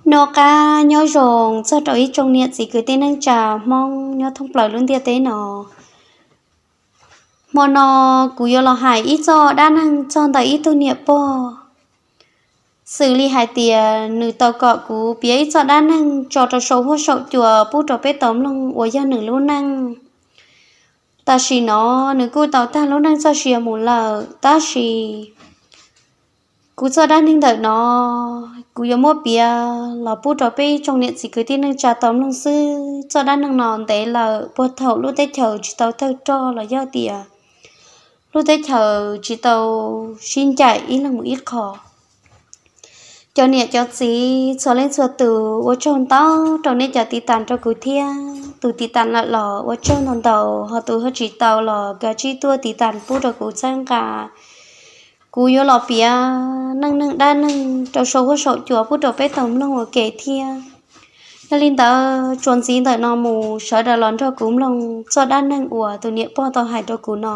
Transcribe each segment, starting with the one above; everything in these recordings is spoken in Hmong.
Noj qab nyob zoo txog rau ib tsoom niam txiv kwv tij neej tsa Hmoob nyob thoob plaws lub ntiaj teb no. Hmo no kuv yuav los hais ib txoj dab neeg txog ntawm ib tug niam pog, xws li hais tias nws tau kom kuv piav ib txoj dab neeg tso rau saum huab saum cua pub rau peb tau mloog uas yog nws lub neej. Tam sim no nws kuj tau tag lub neej txoj sia mus lawm, tab sis kuv txoj dab neeg ntawm no kuv yuav muab piav los pub rau peb ib tsoom niam txiv kwv tij neej tsa tau mloog xwb. Txoj dab neeg no ntev lawm, puag thaum lub teb chaws tsis tau tawg rog los yog tias lub teb chaws tsis tau sib ncaim ib leeg mus ib qho. Cov niam cov txiv txhua leej txhua tus, ua tsaug ntau rau nej cov tiv tas rau kuv thiab. Tus tiv tas lawm los ua tsaug ntau ntau, ho tus ho tsis tau los kav tsij tuaj tiv tas pub rau kuv txhawb nqa. Kuv yuav los piav neej neeg dab neeg rau saum huab saum cua pub rau peb tau mloog ua ke thiab. Yog li ntawd txuas ntxiv ntawm no mus sawv daws los nrog kuv mloog txoj dab neeg uas tus niam pog tau hais rau kuv no.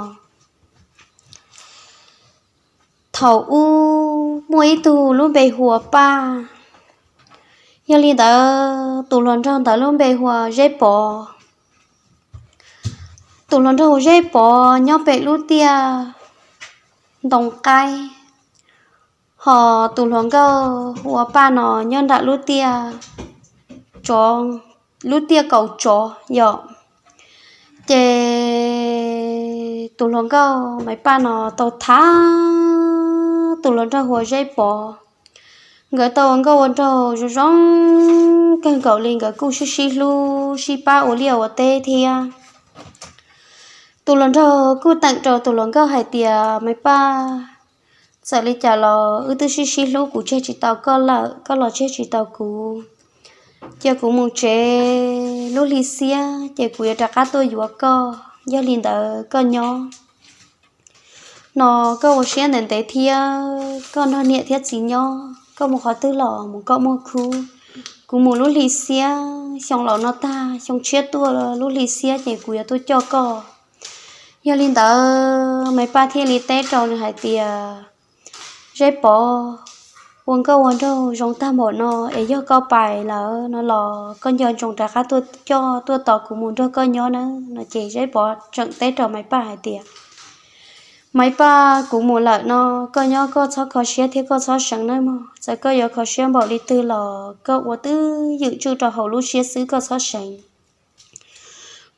Thaum ub muaj ib tug lub npe hu ua Paj. Yog li ntawd tus hluas nraug ntawd lub npe hu ua Zeb Pov. Tus hluas nraug Zeb Pov nyob pem lub tiaj ntoo qaib, ho tus hluas nkauj hu ua Paj no nyob nram lub tiaj tsov, lub tiaj kaum tsov yom. Ces tus hluas nkauj Maiv Paj no tau thab tus hluas nraug hu ua Zeb Pov. Nkawd tau ua nkauj ua nraug zoo zoo kawg nkaus li, nkawd kuj sib sib hlub sib pab ua liaj ua teb thiab. Tus hluas nraug kuj teem rau tus hluas nkauj hais tias, Maiv Paj, txawm li cas los wb twb sib sib hlub, kuv tseg tsis tau koj lawm, koj los tseg tsis tau kuv. Cia kuv mus tsev, lub hli xiab ces kuv yuav rov qab tuaj yuav koj. Yog li ntawd koj nyob no koj ua siab ntev ntev thiab, koj nrog niam thiab txiv nyob, koj mus qhov twg los mus koj muaj khub. Kuv mus lub hli xiab, xyoo laus no tag xyoo tshiab tuaj lub hli xiab ces kuv yuav tuaj coj koj. Yog li ntawd Maiv Paj thiaj li teb rau nws hais tias, Zeb Pov, ua nkauj ua nraug zoo tag npaum no es yog koj pais lawm no los koj nco ntsoov rov qab tuaj coj tuaj tos kuv mus nrog koj nyob na. No ces Zeb Pov tseem teb rau Maiv Paj hais tias, Maiv Paj, kuv mus lawm no, koj nyob koj txhob kho siab thiab koj txhob seev nawb mog. Txawm koj yuav kho siab npaum li twg los koj ua twj ywm tswj rau hauv lub siab xwb, koj txhob seev.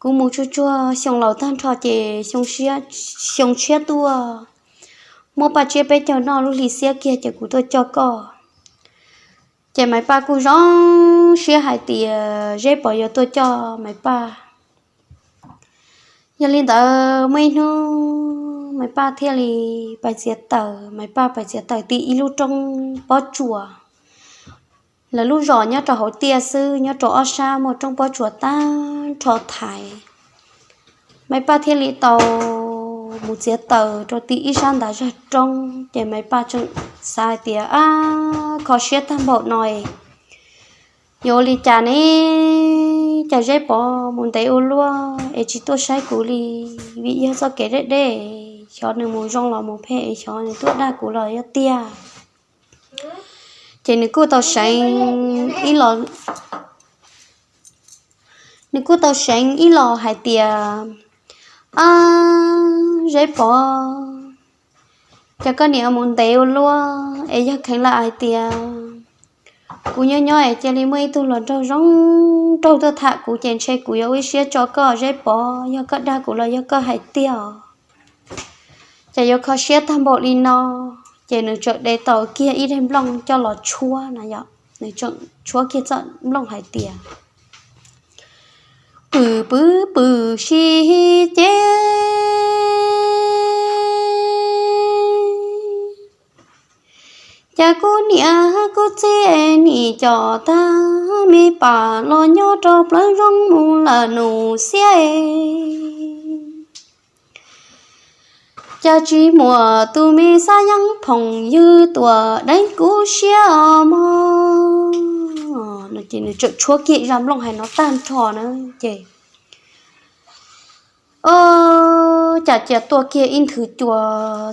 Kuv mus tsuag tsuag xyoo laus tag nrho ces xyoo tshiab tuaj, muab paj tsiab peb caug noj lub hli xiab kiag ces kuv tuaj coj koj. Ces Maiv Paj kuj zoo siab hais tias Zeb Pov yuav tuaj coj Maiv Paj. Yog li ntawd muaj ib hnub Maiv Paj thiaj li pais txiav taws, Maiv Paj pais txiav taws tim ib lub roob pob tsuas. Lawv lub zos nyob rau hauv tiaj xwb, nyob rau ob sab muaj roob pob tsuas tag nrho thaiv. Maiv Paj thiaj li tau mus txiav taws rau tim ib sab ntav zaj roob, ces Maiv Paj tseem xav hais tias, Ab, kho siab tag npaum no, yuav ua li cas ne? Cas Zeb Pov mus ntev ua luaj es tsis tuaj saib kuv li? Vim yog txoj kev deb deb, xyov nws mus zoo los mus phem, xyov nws tuaj dag kuv los yog tiag. Ces nws kuj tau seev ib los, nws kuj tau seev ib los hais tias, Ab, Zeb Pov, cas koj niam mus ntev ua luaj es yog kheev lam hais tias kuv nyob nyob es cia li muaj ib tug hluas nraug zoo nraug tuaj tham kuv ces ntshe kuv yuav ua ib siab tso koj, Zeb Pov, yog koj dag kuv los yog koj hais tiag os. Ces yuav kho siab tag npaum li no, ces nws tseem de tau kiag ib daim nplooj coj los tshuab no yom. Nws tseem tshuab kiag txoj nplooj hais tias, Pw pw pw sib ceg, cas kuv niam kuv txiv nim coj tag me pas los nyob rau plawv zoo mus lawm nus xiab es, cas tsis muaj tus me xab yeeb phooj ywg tuaj deev kuv siab os mog. No ces nws tseem tshuab kiag ib zaj nplooj hais no tag nrho na, ces o, cas cia tuaj kiag ib nthwv cua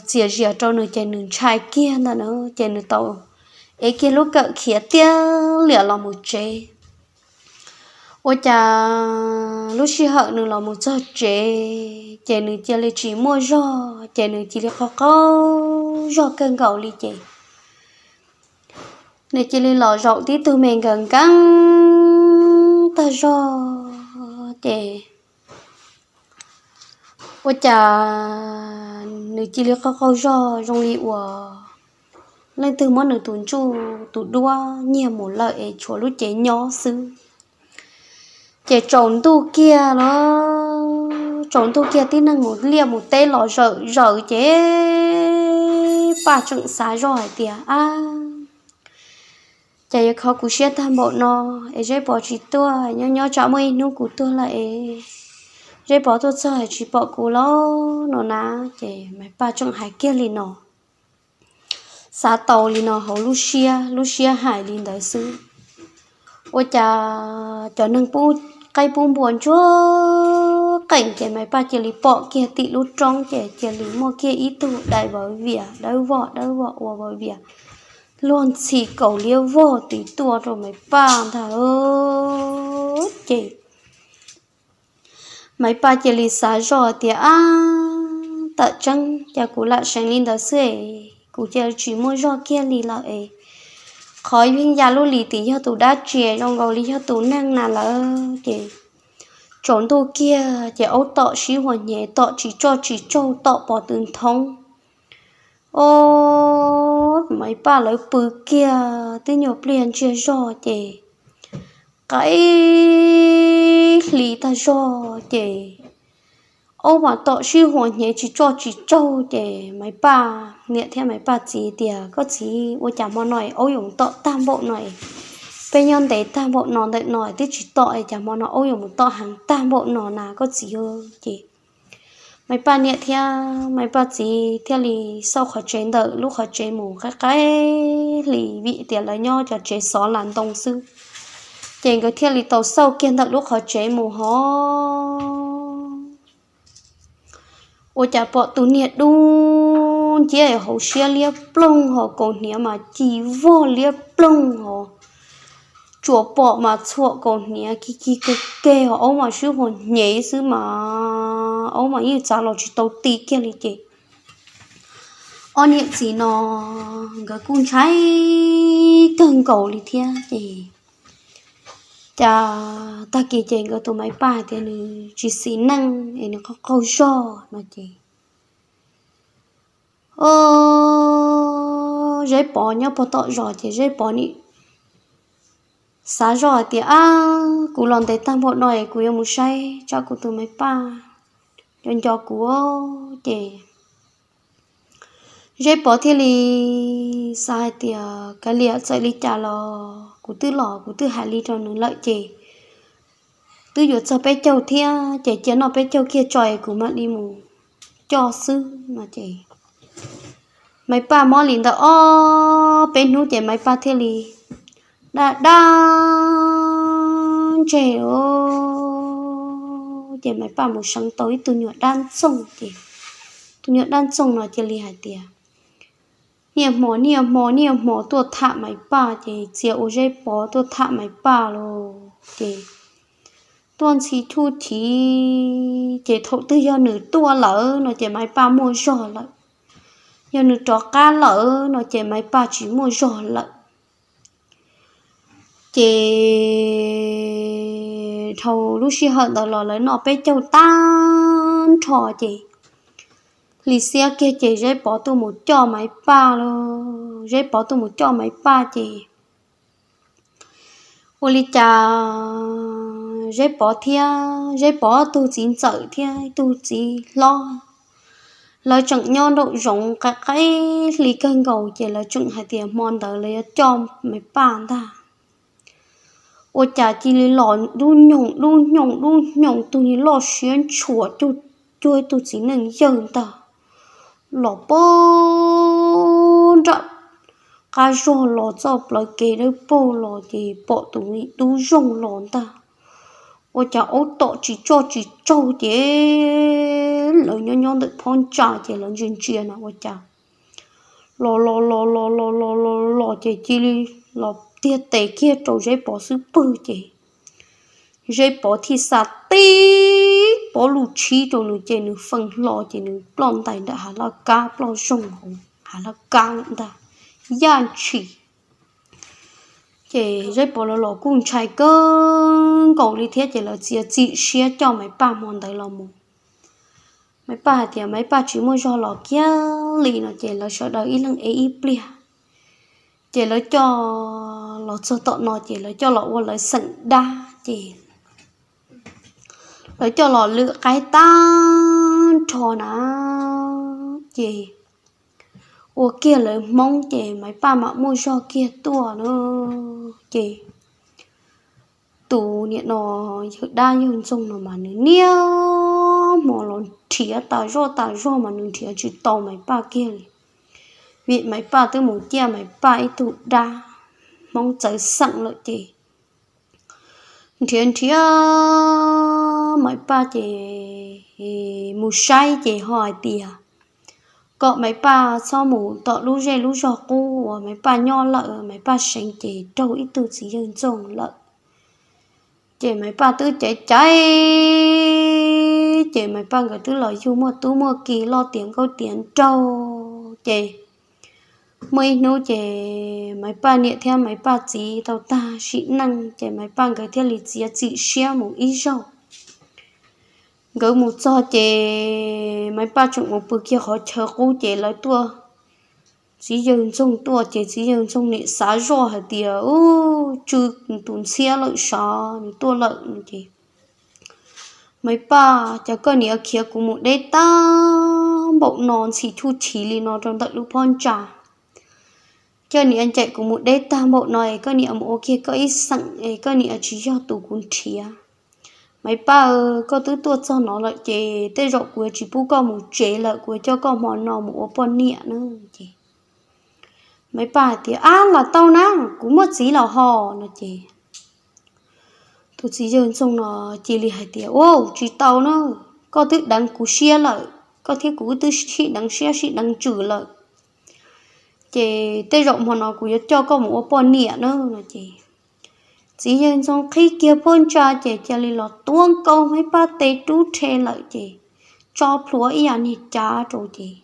txias zias rau nws ces nws ntshai kiag ntag na, ces nws tau ev kiag lub kawm khiav tiag liam los mus tsev. Ua cas lub sij hawm nws los mus txog tsev ces nws cia li tsis muaj zog, ces nws cia li qaug qaug zog kawg nkaus li ces nws cia li los zaum tib tug me nkees nkees tag zog ces ua cas nws cia li qaug qaug zog zoo li uas leej twg muab nws tus ntsuj tus duab nyiag mus lawm es tshuav lub cev nyob xwb. Ces tsaus ntuj kiag los tsaus ntuj kiag tib neeg mus liaj mus teb los zawm zaws ces Paj tseem xav zoj hais tias, ab, cas yuav khov kuv siab tag npaum no es Zeb Pov tsis tuaj, nyob nyob tsam muaj ib hnub kuv tuag lawm es Zeb Pov tuaj txog tsis pom kuv los no na. Ces Maiv Paj tseem hais kiag li no, xav tau li no hauv lub siab, lub siab hais li ntawd xwb. Ua cas cov neeg pub qaib pub npua ntsuag qees ces Maiv Paj cia li pom kiag tim lub roob ces cia li muaj kiag ib tug dais vawv vias dawb vog dawb vog ua vawv vias luag ntxhi kaus liab vog tiv tuaj rau Maiv Paj ntag. Ces Maiv Paj cia li xav zoj tias, ab, tawm tseeb cas kuv lam seev li ntawd xwb es kuv cia tsis muaj zog kiag li lawm es qhov yeej ya lub lim tim yog tus dab tsi zoo nkaus li yog tus neeg na lawm. Ces tsaus ntuj kiag ces aub tom sib huas hnyev tom tsis tsoj tsis tsaug tom pom tw nthoob. Ob, Maiv Paj lawv pw kiag twb nyuag pliag ntsiag zog ces qaib hli tag zog ces aub mas tom sib huas hnyev tsis tsoj tsis tsaug ces Maiv Paj niam thiab Maiv Paj txiv tias, koj txiv, ua cas hmo no es aub yuav tom tag npaum no es peb nyob ntev tag npaum no ntawm no twb tsis tom es cas hmo no aub yuav mus tom heev tag npaum no na koj txiv? Ces Maiv Paj niam thiab Maiv Paj txiv thiaj li xauj qhov tsev ntawm lub qhov tsev mus qaib qaib hli vim tias lawv nyob cov tsev xov las ntoo xwb. Ces nkawd thiaj li tau xauj kiag ntawm lub qhov tsev mus hov, ua cas pom tus niag dub nciab hauv siab liab ploog hos kaus hniav mas ci vog liab ploog hos tsuas pom mas txhuam kaus hniav ki ki ke ke hos aub mas sib huas hnyev xwb mas aub mas yeej txav los tsis tau ti kiag li ces ob niam txiv no nkawd kuj ntshai kawg nkaus li thiab ces cas tag kis ces nkawd tus Maiv Paj hais tias nws tsis xis neej es nws qaug qaug zog no ces, o, Zeb Pov nyob puag tom zos ces Zeb Pov nim xav zoj hais tias, ab, kuv los ntev tag npaum no es kuv yuav mus saib tsam kuv tus Maiv Paj nco nco kuv ces Zeb Pov thiaj li xav hais tias kav liam, txawm li cas los kuv twb los kuv twb hais li rau nws lawm ces twb yuav txog peb caug thiab ces cia noj peb caug kiag tso es kuv mam li mus coj xwb no ces Maiv Paj mob li ntawm ob peb hnub ces Maiv Paj thiaj li daj daj ntseg os. Ces Maiv Paj mus seev tau ib tug nyuag dab ntxoog ces tus nyuag dab ntxoog no cia li hais tias niaj hmo niaj hmo niaj hmo tuaj tham Maiv Paj ces txia ua Zeb Pov tuaj tham Maiv Paj los ces tuaj ntxhi thuj chiv ces thaum twg yog nws tuaj lawm no ces Maiv Paj muaj zog lawm, yog nws rov qab lawm no ces Maiv Paj tsis muaj zog lawm. Ces dhau lub sij hawm ntawd los lawv noj peb caug tag nrho ces hli xiab kiag ces Zeb Pov tuaj mus coj Maiv Paj los, Zeb Pov tuaj mus coj Maiv Paj ces ua li cas Zeb Pov thiab Zeb Pov tug txiv ntxawm thiab tug txiv hlob lawv tseem nyob nraum zoov qaib qaib hli kawg nkaus ces lawv tseem hais tias hmo ntawd lawv yuav coj Maiv Paj ntag. Ua cas cia li los dub nyoog dub nyoog dub nyoog tug niag loj siab ntshua cuag ib tug txiv neej yawg ntag, los puag nram qab zog los txoj plawv kev dawb paug los ces pom tus dub zoog los ntag. Ua cas aub tom tsis tsoj tsis tsaug ces lawv nyob nyob ntawm phab ntsa ces lawv ntsia ntsia na ua cas los los los los los los los los ces cia li los tiag tes kiag rau Zeb Pov xub pwg ces Zeb Pov thiaj xa tib pob lus tshib rau nws ces nws feej hlo ces nws ploj ntais nram hav laj kab, ploj zoo hauv hav laj kab ntag, yaj ntshis. Ces Zeb Pov lawv los kuj ntshai kawg nkaus li thiab ces lawv txiav txim siab coj Maiv Paj hmo ntawd los mus. Maiv Paj hais tias Maiv Paj tsis muaj zog los kiag li no ces lawv sawv daws ib leeg ev ib pliag. Ces lawv coj los txog tom no ces lawv coj los ua lawv xeem dab ces lawv coj los lwm qaib tag nrho na. Ces ua kiag lawv Hmoob ces Maiv Paj mam muaj zog kiag tuaj na. Ces tus niam no yawg dab yawg ntxoog no mas nws niaj hmo los nrhiav tas zoj tas zog mas nws nrhiav tsis tau Maiv Paj kiag li. Vim Maiv Paj twb mus ciaj Maiv Paj ib tug dab Hmoob txawv xeem lawm ces nrhiav nrhiav Maiv Paj ces mus saib ces ho hais tias kom Maiv Paj txhob mus tom lub zej lub zog qub uas Maiv Paj nyob lawm, Maiv Paj seev ces raug ib tug txiv yawg ntxoog lawm. Ces Maiv Paj twb caiv caiv ces Maiv Paj nkawd twb los yug muaj tub muaj ki loj tiav nkauj tiav nraug ces muaj ib hnub ces Maiv Paj niam thiab Maiv Paj txiv tau tag sim neej ces Maiv Paj nkawd thiaj li txiav txim siab mus ib zaug. Nkawd mus txog ces Maiv Paj tseem mus pw kiag qhov chaw qub ces lawv tuaj, txiv yawg ntxoog tuaj ces txiv yawg ntxoog nim xav zoj hais tias, Ub, tsw tus ntxhiab lawm sav, nws tuaj lawm no ces Maiv Paj, cas koj niam khiav kuv mus deb tag npaum no ntxhi tshub chim li no rau ntawm lub phab ntsa? Koj niam ncaim kuv mus deb tag npaum no es koj niam mus ua kiag koj ib xeem es koj niam tsis yog tus kuv nrhiav. Maiv Paj, koj twb tuaj txog no lawm ces tej zaum kuv yuav tsis pub koj mus tsev lawm, kuv yuav coj koj hmo no mus ua poj niam na. Ces Maiv Paj hais tias, Ab, los tau na, kuv muaj txiv los hos no ces tus txiv yawg ntxoog no cia li hais tias, Ua tsis tau na, koj twb deev kuv siab lawm, koj thiab kuv twb sib deev siab sib deev ntsws lawm, ces tej zaum hmo no kuv yuav coj koj mus ua poj niam na no ces txiv yawg ntxoog qhib kiag phab ntsa ces cia li los tuav nkaus Maiv Paj tes rub rhe lawm ces tso plhuav ib yam niag cav rau ces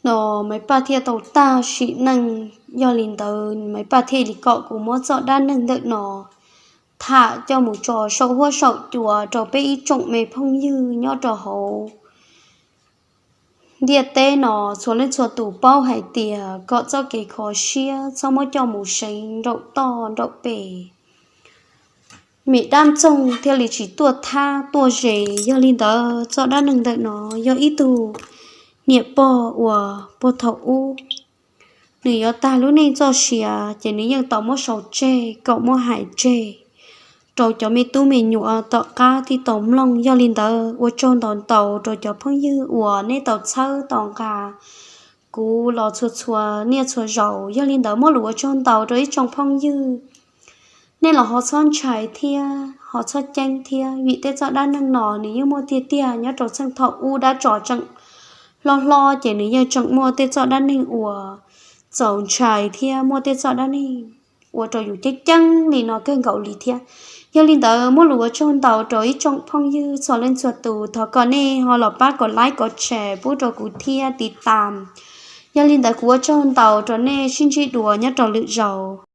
no Maiv Paj thiaj tau tag sim neej. Yog li ntawd Maiv Paj thiaj li kom kuv muab txoj dab neeg ntawm no tham coj mus tso saum huab saum cua rau peb ib tsoom me phooj ywg nyob rau hauv ntiaj teb no txhua leej txhua tus paub hais tias kom txoj kev kho siab txhob muab coj mus seev nraum toj nraum pes, mim dab ntxoog thiaj li tsis tuaj thab tuaj ze. Yog li ntawd txoj dab neeg ntawm no yog ib tug niam pog uas puag thaum ub nws yuav tag lub neej txoj sia ces nws yeej tau muab sau tseg kom muab hais tseg rau cov me tub me nyuam tom qab thiaj tau mloog. Yog li ntawd ua tsaug ntau ntau rau cov phooj ywg uas nej tau txhawb tau nqa kuv los txhua txhua niaj txhua zaus. Yog li ntawd muaj lus ua tsaug ntau rau ib tsoom phooj ywg, nej los ho txhob ntshai thiab ho txhob ceeb thiab, vim tej txoj dab neeg no nws yeej muaj tiag tiag. Nyob rau txheej thaum ub dab tsov tseem hlob hlob ces nws yeej tseem muaj tej txoj dab neeg uas txaus ntshai thiab muaj tej txoj dab neeg ua rau yus ceeb ceeb li no kawg nkaus li thiab. Yog li ntawd muaj lus ua tsaug ntau rau ib tsoom phooj ywg txhua leej txhua tus, thov kom nej ho los pab kom like kom share pub rau kuv thiab tiv tam. Yog li ntawd kuv ua tsaug ntau rau nej, sib ntsib dua nyob rau lwm zaus.